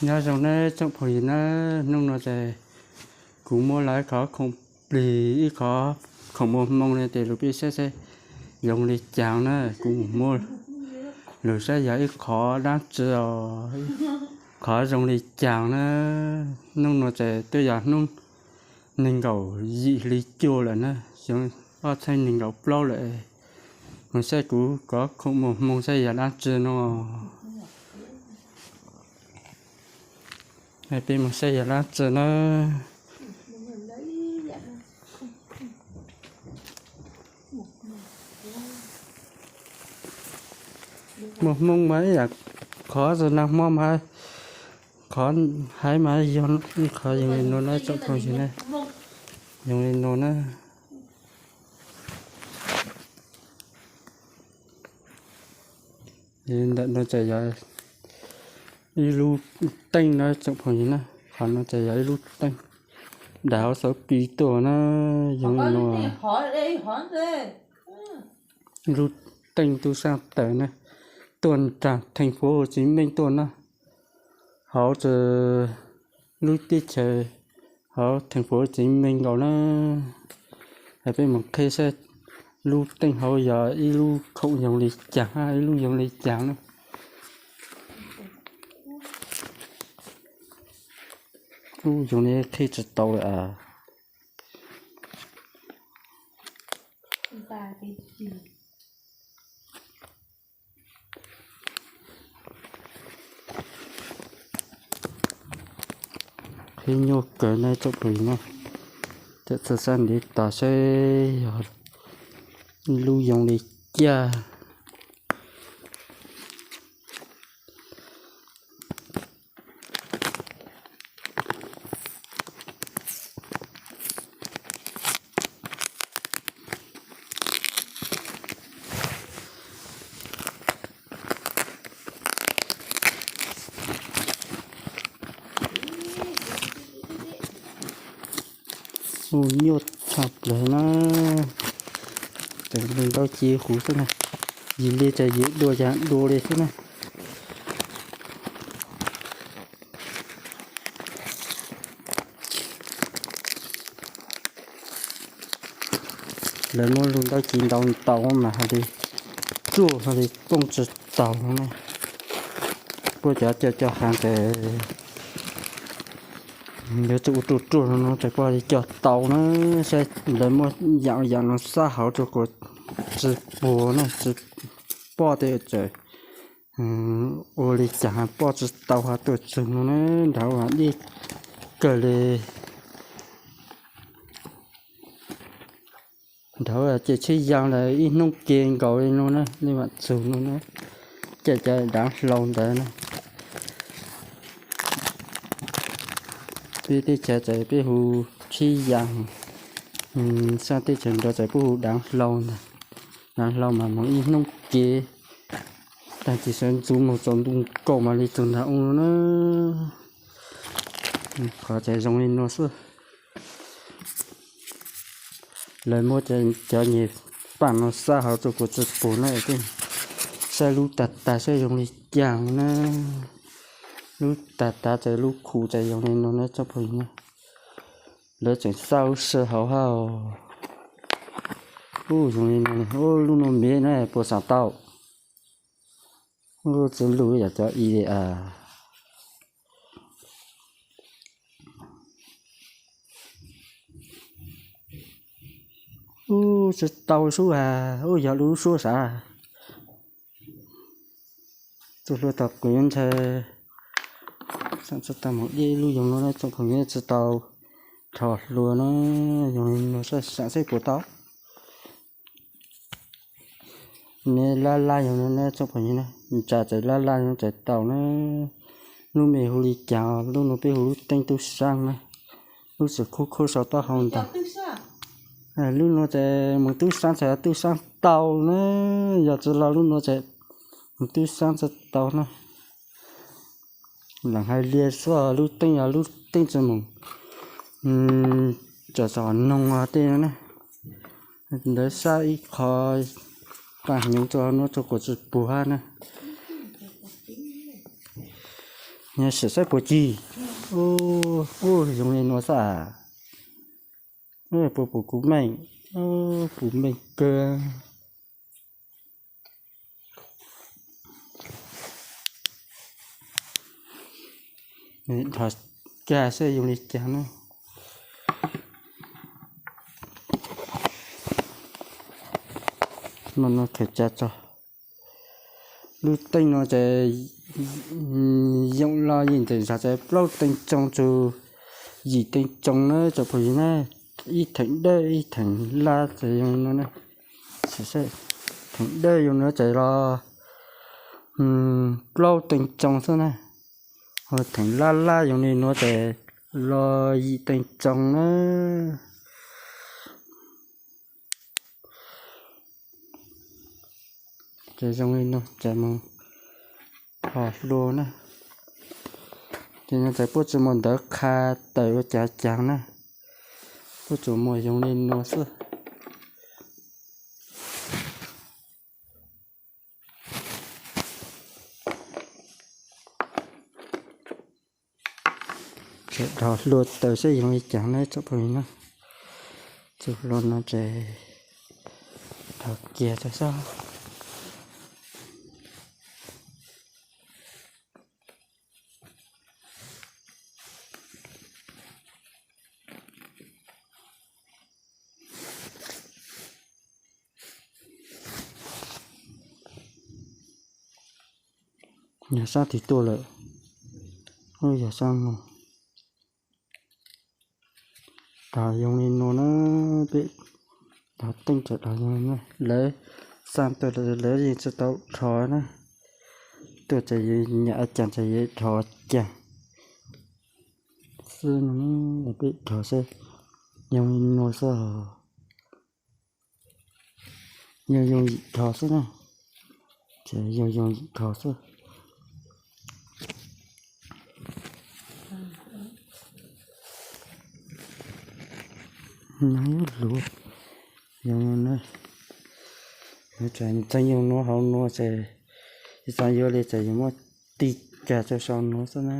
Nyob zoo nawb tsoom phooj ywg na, hnub no ces kuv muab lawv qhov khoom plig ib qhov khoom muaj hmoo no tes lug peb saib saib zoo li cas na, kuv mus muab lug saib yog ib qhov dlaab tsi os, qhov zoo li cas na. Hnub no ces twb yog hnub nees nkaum yim hli cuaj lawm na, xyoo ob txhiab nees nkaum plaub lawm. Mus saib kuv qhov khoom muaj hmoo saib yog dlaab tsi no. Peb mus saib yog dlaab tsi na. Muaj hmoo mas ib yam qhov zoo nag hmo mas, qhov haiv mas yog ib qhov zoo li no na tsoom phooj ywg na, zoo li no na. Ntawm no ces yog ib lub teej na tsoom phooj ywg na, qhov no ces yog ib lub teej dav hauv xauv pis tuaj na, zoo li no. Ib lub teej tub saab tawm na, tuaj nraag theej fuv Huv Txiv Meej tuaj na, hauv lub teb chaws hauv theej fuv Huv Txiv Meej nkaus na. Peb mus qheb saib lub teej hauv yog ib lub khoom zoo li cas, ib lub zoo li cas na. Ub, zoo li qheb tsis tau lawm as. Qheb nyuaj kawg na tsoom phooj ywg na. Tam txog sab ntiv tos saib yog lub zoo li cas. Ub, nyuaj tshaj plaws na. Tseem lug ntaub ci huv xwb na. Yim li ces yim dua yam dua li xwb na. Lawv muab lub ntaub ci ntaus ntaus mas hais li ruaj hais li poob tsis taus no na. Puab cov coj coj hav tes yuav tsum ua ruaj ruaj no no ces puab hais li coj tau na. Saib lawv muab yam yam no xab hauv rua kuas tsi puag na, tsi poj tej txawm ua li cas poj tsi tau hab tuaj txug no na. Nrad deb kawg li. Nrad ces tsheb yaa lawm ib hnub ke nkaus li no na, li mam txug no na. Ces cov daav hlau ntawd na, peb teb chaws txawm peb hu tsheb yaa, sab teb chaws nrad txawm peb hu daav hlau ntag. Daav hlau mas moog ib hnub ke, taag kis sawv ntxuv moog txaus ntuj nkaus mam li txug nrad ua no na. Qhov tseem zoo li no xwb. Lawv muab cov nyuag paaj no xab hauv rua kuas tsi puag na, saib lub tag tag saib zoo li cas na. Lub tag tag ces lub khu ces zoo li no na tsoom phooj ywg na. Lawv tseem xab ua si hauv hab. Ub, zoo li no, ub, lub no me na puas xaav tau. Ub, tsi lug yam cov i li as. Ub, tsi tau sub as, ub, yog lub suab sav. Tug hlua tau qw ntshe, tsi tau moog dlej lub yoog no na tsoom phooj ywg, tsi tau rho hlua na. Yoog no saib saib puas tau. Neb lab lab yoog no na tsoom phooj ywg na, ntsa txawm lab lab yoog txawm tau na. Lub me hu li cas, lub no peb hu lub teej tub saab na. Lub txawm khub khub sau taub hau ntag. Lub no ces moog tub saab txhais tub saab tau na, yog tsi los lub no ces moog tub saab tsi tau na. Lam hais li xwb, lub teej yog lub teej tsi moog tsom txom noog tej no na. Ntawd sab ib qho qaaj hnyuv rua nuav rua kuas tsi puag hab na. Nyob sim saib puas cig. Ub, zoo li no xwb. Puas pum kuv meej, pum meej kawg. Dhos kag saib zoo li cas na. No no khaws tsa tso. Lub teej no ces yoov los yim ntawm zog ces plaub teev tsoo txug yim teev tsoo na tsoom phooj ywg na. Ib theem dawb ib theem lab ces zoo no na. Theem dawb zoo no ces los plaub teev tsoo xwb na. Ho theem lab lab zoo li no ces los yim teev tsoo na. Ces zoo li no ces mus dhos hlua na. Ces no ces puab tsi muaj ntawv qha tawm ua cas cas na. Puab tsuas muaj zoo li no xwb. Ces dhos hlua tawm saib zoo li cas na tsoom phooj ywg na. Txug hlua no ces dhos kiag tso xwb. Yog sab twg tuaj lawm? Yog sab no. Dhos zoo li no na, peb dhos teej tso dhos zoo li no. Lawv xa tuaj lawv yeej tsi tau dhos na. Tuaj ces yus nyam cas ces yus dhos cas xwb no. Peb dhos saib, zoo li no xwb. Yog yoo yim dhos xwb na, ces yog yoo yim dhos xwb. Nyob luv, yog no na, txeev yog nuav hauv nuav ces, txeev yuav li ces yus muab tig kag rau sau nuav xwb na.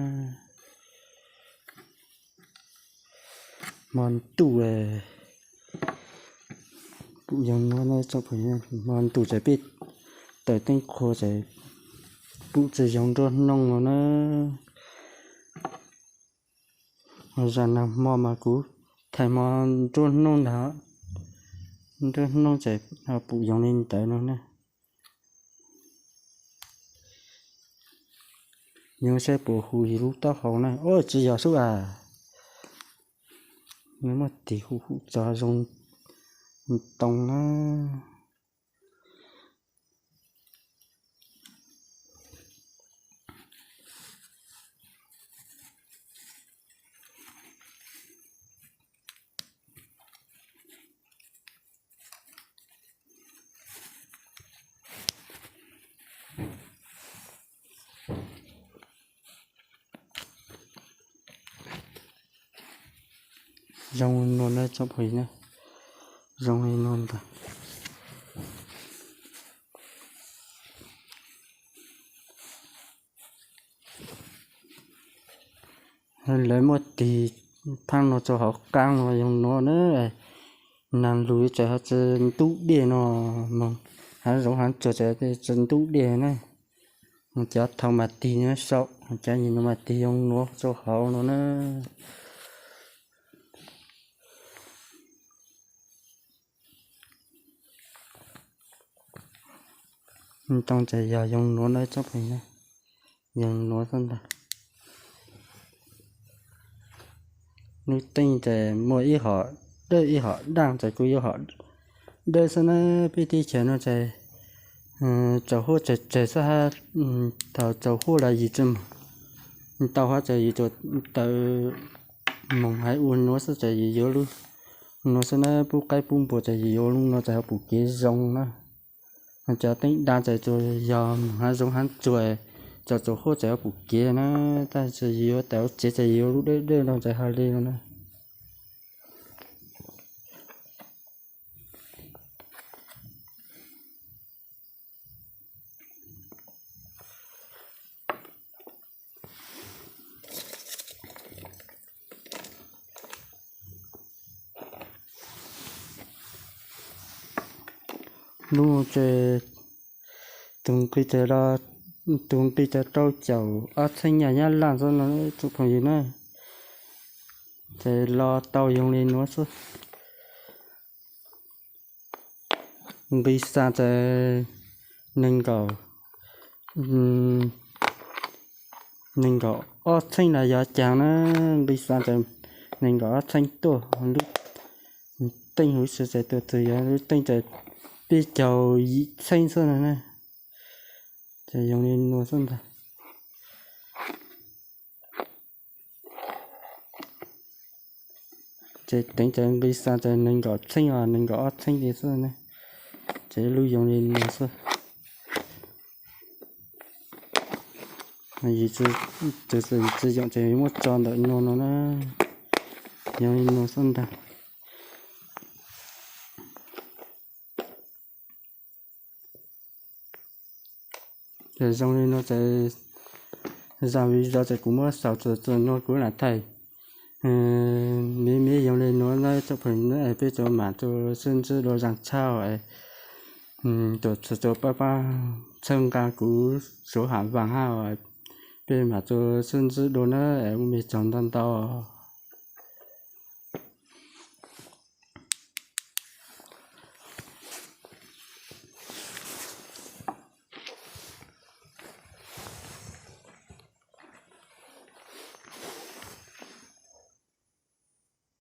Hmo ntuj, pum yog nuav na, hmo ntuj ces peb tawm teeb qhua ces pum tsi zoo nruab hnub no na. Zaj nag hmo mas kuv thaij hmo nruab hnub ntag, nruab hnub ces pum zoo li ntawd no na. Yog saib puas hu yus lub taub hau na. Ua tsi yog sub as, nws muab tig hu hu tso zoo ntoo na. Zoo li no na tsoom phooj ywg na, zoo li no ntag. Lawv muab tig phaab no rau hauv qaab no zoo no na, naag lug txawm ho tsi ntub dej no, moog haav zoov haav tsuag txawm tsi ntub dej na. Cov thaum mas tig nyob saum, cov nyuag no mas tig zoo nuav rau hauv no na. Ntoo ces yog yoo nuav na tsoom phooj ywg, yoo nuav xwb ntag. Lub teej ces muaj ib hom dawb ib hom daaj, ces kuv yuav hom dawb xwb na. Peb teb chaws no ces tsaus huab tsawg tsawg xwb hab, thaum tsaus huab los yus tsi tau hab ces yus tsuas tawm moog hais ua nuav xwb ces yus yuav lub nuav xwb na. Pub qaib pub npua ces yus yuav lub nuav ces ho pum kev zoo na. Cov teeb dav ces tsuas yog moog haav zoov haav tsuag, tsaus tsaus huab ces ho pum kev na. Tab sis yus yuav tawm tsev ces yus yuav lub dawb dawb no ces haj li no na. Lub ces tus nqi ces, tus nqi ces rau caum ob txheeb nyaj nyab laj xwb no tsoom phooj ywg na. Ces los tau yoo li nuav xwb. Nqi xa ces neeg nkaum, neeg nkaum ob txheeb na yog caag na. Nqi xa ces neeg nkaum ob txheeb tuaj. Lub teej huv si ces tuaj txug yog lub teej ces peb caug yim txheeb xwb na. Ces yoo li nuav xwb ntag. Ces teev ces nqi xa ces neeg nkaum txheeb os, neeg nkaum ob txheeb li xwb ne. Ces lub yoo li nuav xwb. Yus tsi yoom ces muab tso ntawm nuav no na. Yoo li nuav xwb ntag. Ces zoo li nuav ces zaj video ces kuv muab xaus txug txug nuav, kuv lam thaij miv miv yoo li nuav na tsoom phooj ywg na. Peb tsuas maam tsuas sib ntsib dua zaaj tshaj, tsuas txhua tsuas pab pab txhawb nqaa kuv suav ham vaaj hab, peb maam tsuas sib ntsib dua na. Ua mej tsaug ntau ntau.